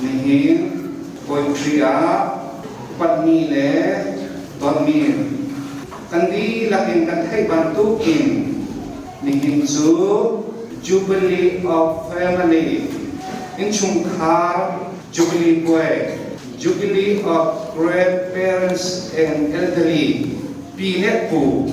Nihin Bawi Khrih ah upatmi le dawtmi kan dihlak in kan theih bantukin nihin cu Jubilee of Family innchungkhar Jubilee puai Jubilee of Grandparents and Elderly pi le pu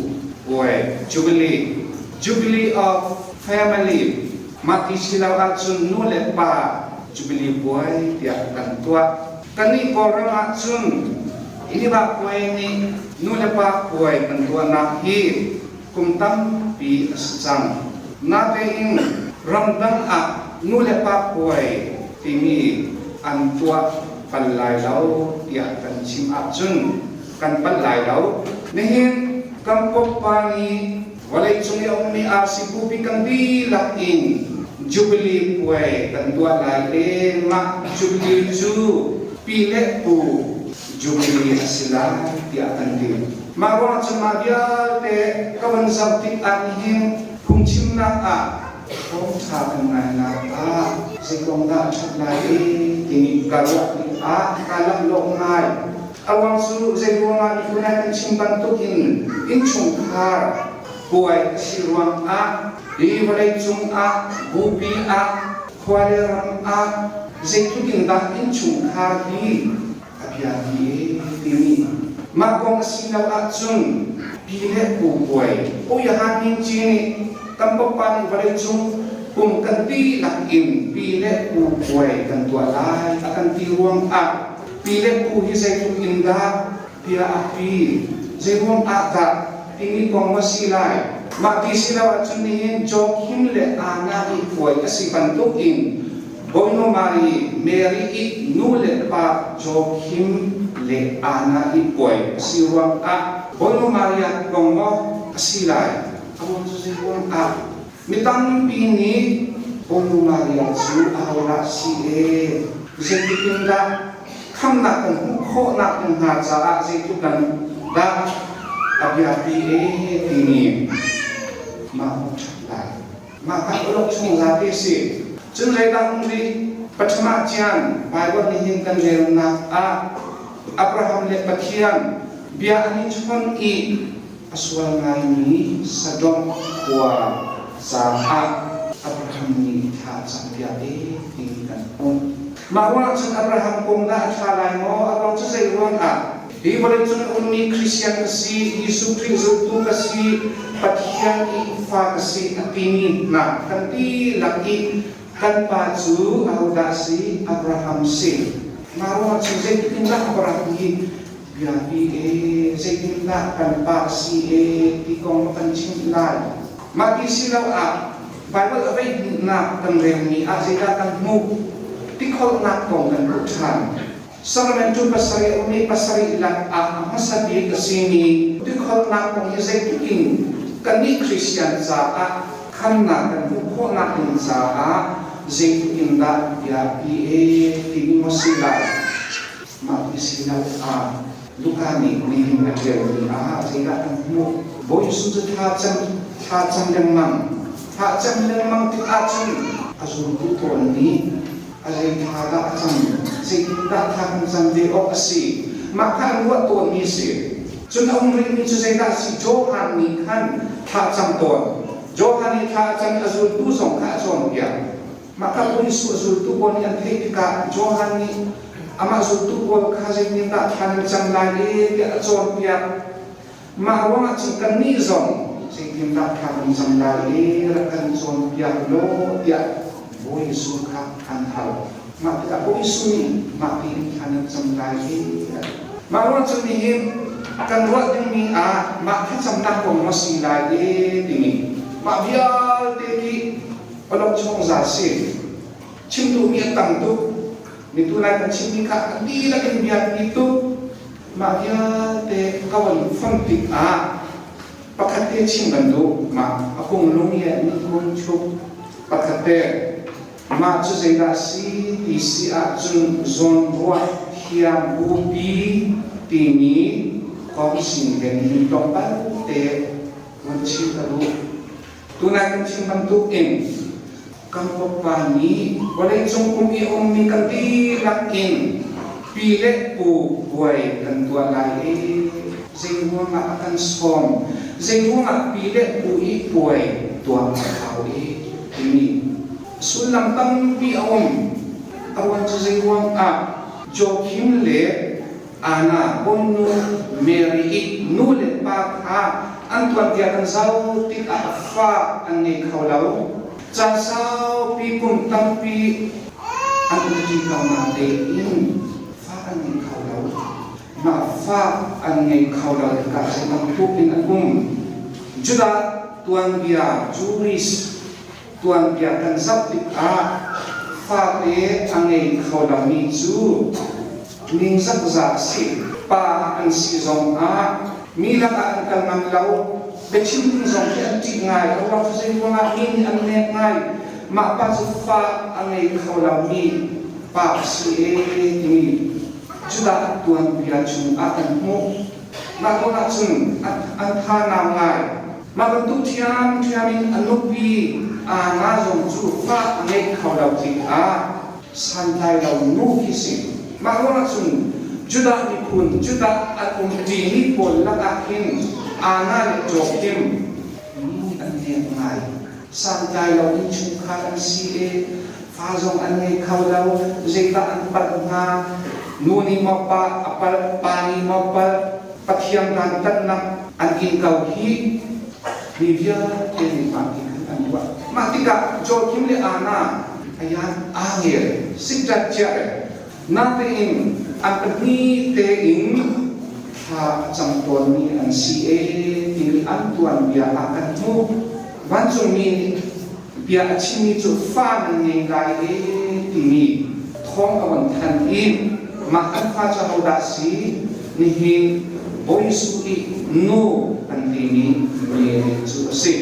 puai Jubilee Jubilee of Family Mah ti si lo ahcun nu le pa Jubilee puai tiah kan tuah. Kannih Kawlram ahcun Iniva puai nih nu le pa puai kan tuahnak hi kum tampi a si cang. Natein ramdang ah nu le pa puai timi an tuah bal lai lo tiah kan chim ahcun kan palh lai lo. Nihin kan pumpa nih Vawleicung i a ummi RC bupi kan dihlak in Jubilee puai kan tuah lai i mah Jubilee cu pi le pu Jubilee a si lai tiah kan ti. Mah ruangah cun mah vialte ka van zoh tik ah nihin phungchimnak ah thawngṭha kan ngainak ah zeikong dah a ṭhat lai i timi ka ruah tikah kaa laklawh ngai. A ruang cu zeiruangah miphun ah kan chim bantukin innchungkhar puai a si ruangah hi vawleicung ah bupi ah khua le ram ah zeitluk in dah innchungkhar hi a biapi timi mah kong a si lo ahcun pi le pu puai Oyahan Min Ci nih kan papa nih vawleicung pum kan dihlak in pi le pu puai kan tuah lai a kan ti ruangah Pi le pu hi zeitluk in dah bia a pi, zeiruang ah dah timi kong a si lai. Mah ti si lo ahcun nihin Joachim le Anna i puai a si bantuk in Bawinu Mari, Mary i nu le pa Joachim le Anna i puai a si ruangah Bawinu Maria kong maw a si lai? A ruang cu zeiruang ah? Mi tampi nih Bawinu Maria cu ahodah si ee? Zeitik in dah khamnak kan hmuh khawhnak ding hna caah zeitluk kan dah a biapi ee timi mah hmuh ṭhat lai. Mah kha uluk chung zate si. Cun zeidang nih Pathum cian Bible nihin kan relnak ah Abraham le Pathian bia an i chawn i A sual ngaimi Sodom khua caah Abraham nih thla a campiak i ti kan hmuh. Mah ruangah cun Abraham kong dah a ṭha lai maw? A ruang cu zei ruangah? Hi vawleicung a ummi Christian ka si, Jesuh Khrih zultu ka si, Pathian i fa ka si a timi hna kan dihlak i kan pa cu ahodah a si? Abraham si. Mah ruangah cun zeitik in dah Abraham hi Biapi ee, zeitindah kan pa si ee ti kong kan chimh lai. Mah ti si lo ah Baibal a vei hmuhnak kan relmi ah zeidah kan hmuh? Tikholhnak kong kan hmuh ṭhan. Sacrament cu pasarih a um i pasarih lak ah a hmasa bik a simi tikholhnak kong hi zeitluk in kannih Christian caah khamnak kan hmuh khawhnak ding caah zeitluk in dah biapi ee timi maw si lai? Mah ti si lo ah Luka nih nihin a ṭialmi ah zeidah kan hmuh? Bawi Jesuh cu thla cam thla cam lengmang thla cam lengmang tik ahcun a zultu pawl nih a zei thla dah a cam zeitindah thla kan cam ve awk a si mah kha an ruah tawnmi a si. Cun a um rihmi cu zeidah a si? Johan nih khan thla cam tawn. Johan nih thla a cam i a zultu zong kha a cawnpiak. Mah kha Bawi Jesuh a zultu pawl nih an theih tikah Johan nih amah zultu pawl kha zeitindah thla nan cam lai i tiah a cawnpiak. Mah ruangah cun kannih zong zeitindah thla kan cam lai i rak kan cawnpiak law tiah Bawi Jesuh kha an hal. Mah tikah Bawi Jesuh nih mah tiin thla nan cam lai i Mah ruang cun nihin kan ruah dingmi ah mah thlacamnak kong maw si lai i timi mah vialte khi Palok chung za si. Chim duhmi a tam tuk. Mi tu lai kan chimmi kha a dihlak in biapi tuk. Mah vialte ka von fon tik ah pakhat te chim kan duh. Mah a kung lung le ni kung chuk pakhat te. Mah cu zeidah si ti si ahcun zawnruah thiam bupi timi kong sin he nihin tlawmpal te vun chim ka duh. Tunai kan chim bantuk in Kan pa nih vawleicung pum i a ummi kan dihlak in pi le pu puai kan tuah lai i zeiruangah a kan sawm, zeiruangah pi le pu i puai tuah a hau i timi sullam tampi a um. A ruang cu zeiruangah Joachim le Anna bawmnu Mary i nu le pa kha an tuanbia kan zoh tikah fa an ngei kho lo. Caan saupi kum tampi an umṭi ko natein fa an ngei kho lo. Mah fa an ngei kho lo tikah zei bantuk in an um. Judah tuanbia Jewish tuanbia kan zoh tikah fate a ngei kho lomi cu ningzak za a si. Pa an si zongah mi lakah an kal ngam lo. Biachim ding zong khi an ṭih ngai. A ruang cu zei ruangah mi nih an nek ngai. Mah pa cu fa a ngei kho lomi pa a si ee timi Judah tuanbia chungah kan hmuh. Mah kong ahcun an tha nau ngai. Mah bantuk ṭhiamṭhiam in a nupi Anna zong cu fa a ngeih kho lo tikah santlai lo nu khi si. Mah ruangah cun Judah miphun, Judah an umṭimi pawl lakah hin Anna le Joachim mi an nek ngai. Santlai lo innchungkhar an si i fa zong an ngei kho lo. Zeidah an palh hnga? Nu nih maw pa a palh, pa nih maw palh? Pathian dantatnak an in ko hi mi vialte nih mah ti khan an ruah. Mah tikah Joachim le Anna ayan angel sikdat cia natein an pahnih tein thla a cam tawnmi an si e timi an tuanbia ah kan hmuh. Vancungmi nih bia a chimmi cu fa nan ngei lai e timi thawng a von thanh i mah kan fa cu hodah si nihin Bawi Jesuh i nu an timi Mary cu a si.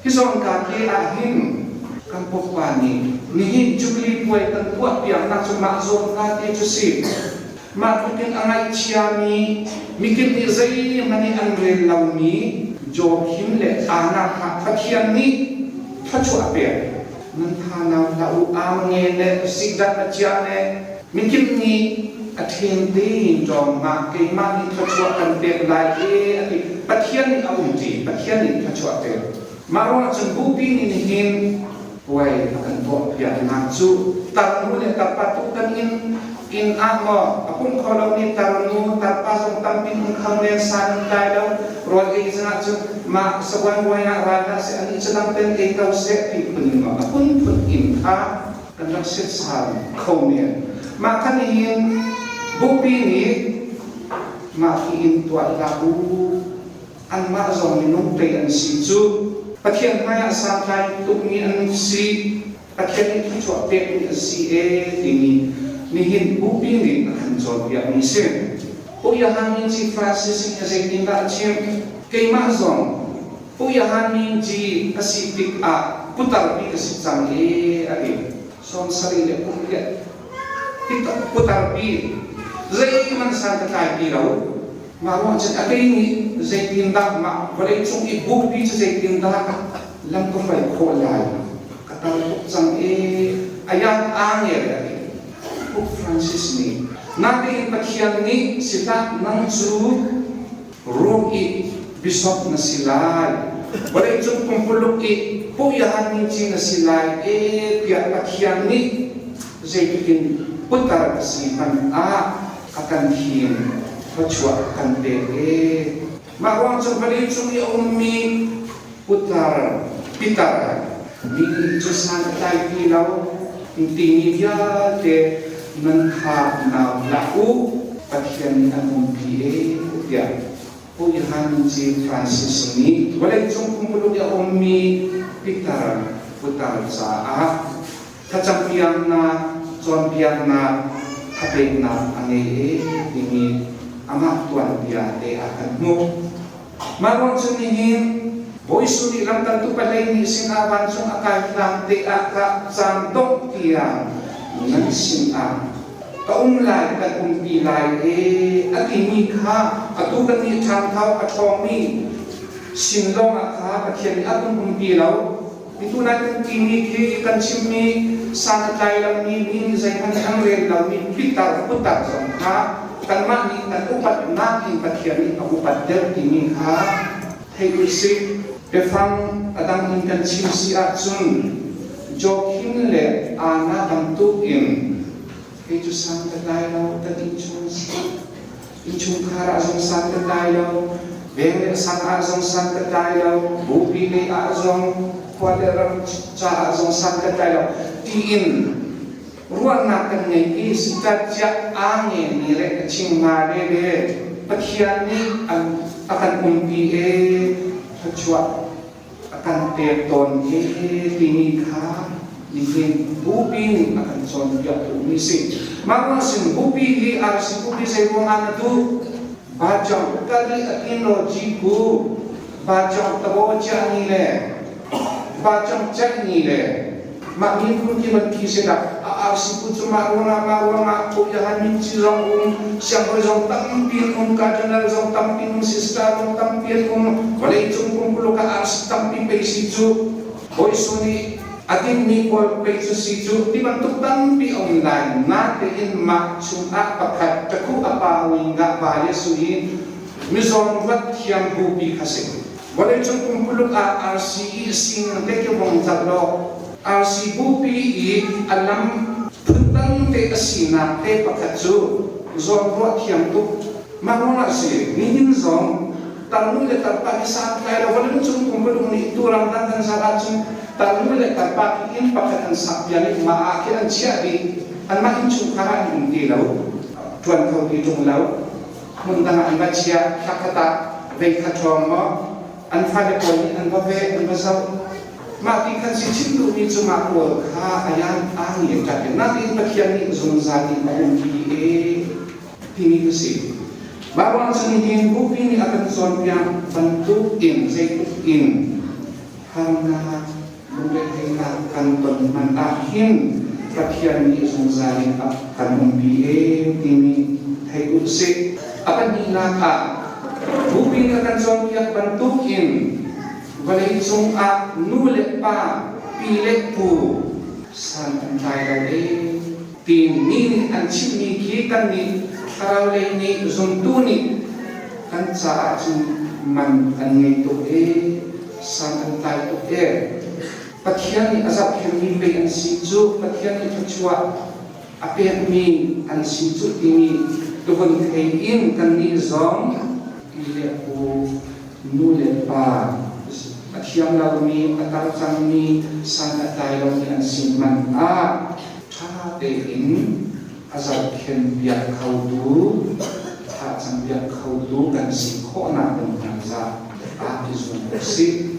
Hi zawnka te ah hin kan pawpa nih nihin Jubilee puai kan tuah piaknak cu mah zawnka te cu si. Mah tlukin a ngaihchiami mikip nih zeihmanh i an rel lomi Joachim le Anna kha Pathian nih thluachuah a pek. Nan tha nau hlah u, aa nge le zikdat a chia le mikip nih a ṭhen tein ṭawng hna, keimah nih thluachuah kan pek lai e a ti. Pathian nih a umṭi, Pathian nih thluachuah a pek. Mah ruangah cun bupi nih nihin puai a kan tuahpiaknak cu tarnu le tarpa tu kan in inn ah maw a pum kho lomi tarnu tarpa zong tampi um kho men san an tlai lo rawl ei zingah cun mah sabuan buai ah ral hlah seh anih cu dang ten ei ko seh ti phun in maw a phunphun in kha kan rak setsal kho men mah kha nihin bupi nih mah hi in tuah hlah u anmah zong minung pei an si cu. Pathian hmaiah santlai tukmi an si, Pathian nih thluachuah pekmi an si ee timi nihin bupi nih a kan cawnpiakmi si. Pu Yahan Min Ci Francis nih zeitindah a chim? Keimah zong Pu Yahan Min Ci ka si tikah putar bik ka si cang ee a ti. 78 putar bik zeihmanh san ka tlai ti lo. Mah ruang cun a kei nih zeitindah mah vawleicung i bupi cu zeitindah lam ka hruai khawh lai ka tar tuk cang i ayan angel a ti. Pope Francis nih natein Pathian nih sihlah nang cu Rome i bishop na si lai vawleicung pumpuluk i puyahan ning na si lai e tiah Pathian nih zeitikin putar ka si hmanh ah a kan thim thluachuah kan pek e mah ruang cu vawlei cung i a ummi putar pitar mi cu san a tlai ti lo timi vialte nan tha nau hlah u Pathian nih an umpi e tiah Pu Johan Ci Francis nih vawleicung pumpuluk i a ummi pitar putar caah thlacampiaknak, cawnpiaknak, thapeknak a ngei e timi amah tuanbia te ah kan hmuh. Mah ruang cun nihin Bawi Jesuh nih lamkaltu pahlei nih sinah vancung a kai hlan te ah ka caan dongh tiang nan sinah ka um lai kan umpi lai e a timi kha atu kan nih ṭhan thau a ṭhawngmi sin lawngah kha Pathian nih a kan umpi lo. Nitu nai kan timi khi kan chimmi san a tlai lomi mi nih zeihmanh an rel lomi pitar putar zong kha kanmah nih kan upatnak in Pathian nih a upat deuh timi kha thei usih. Biafang a dang in kan chim si ahcun Joachim le Anna bantukin kei cu san ka tlai lo, kan innchung innchungkhar ah zong san ka tlai lo, veng le sang ah zong san ka tlai lo, bupi lei ah zong khua le ram caah zong san ka tlai lo tiin ruahnak kan ngei i sitatciah aa ngemi le a chingma le le Pathian nih a kan umpi e thluachuah a kan pek tawn e timi kha nihin bupi nih a kan cawnpiak duhmi si. Mah ruang sin bupi hi RC bupi zei ruangah na duh? Bajong kali akin lo ji ku bajong tabo chia ni le bajong cek ni le mah miphun ki man phi se dah a RC pu cu mah ruangah mah ruangah Yahan min ci zong um siangbawi zong tampi an um cardinal zong tampi um sister zong tampi an um vawlei cung pumkuluk ah RC tampi pei si cu Bawi Su nih a tinhmi pawl pei cu si cu ti bantuk tampi a um lai natein mah chungah pakhat takhu a pa ui ngah va Jesuh hi mizawn ruat thiam bupi kha si. Vawleicung pumpuluk ah RCE sing te ki vong cat law RC bupi i a lam phundang te a sinak te pakhat cu zawnruah thiam tuk. Mah ruangah si nihin zong tarnu le tarpa hi santlai lo vawleicung pumpuluk nih tu ramdang kan zat ahcun tarnu le tarpa khi inn pakhat an sak pian i mah ah khi an chiah dih anmah innchungkhar ah an um ti lo ṭuan kho ti ṭung lo. Hmun dang ah an va chiah, thlakhat ah vei kha ṭhawng maw an fale pawl nih an va veh, an va zoh. Mah ti khan si chim duhmi cu mah pawl kha ayan aa nge ṭat in nakin Pathian nih zungzal in a umpi e timi ka si. Mah ruang cun nihin bupi nih a kan cawnpiak bantuk in zeitluk in harnak lungretheihnak kan ton hmanh ah hin Pathian nih zungzal in a kan umpi e timi thei u sih. A pahnihnak ah bupi nih a kan cawnpiak bantukin vawleicung ah nu le pa, pi le pu san an tlai lo e timi nih an chimmi khi kannih thlarau lei nih zumtu nih kan caah cun man an ngei tuk e san an tlai tuk e. Pathian nih a zohkhenhmi pei an si cu, Pathian nih thluachuah a pekmi an si cu timi tuvun thei in kannih zong pi le pu, nu le pa a thiam lomi, a tar cangmi, san a tlai lomi an si hmanh ah ṭha tein a zohkhenh piak khotu, thlacam piak khotu kan si khawhnak ding hna zah ah i zuam u sih.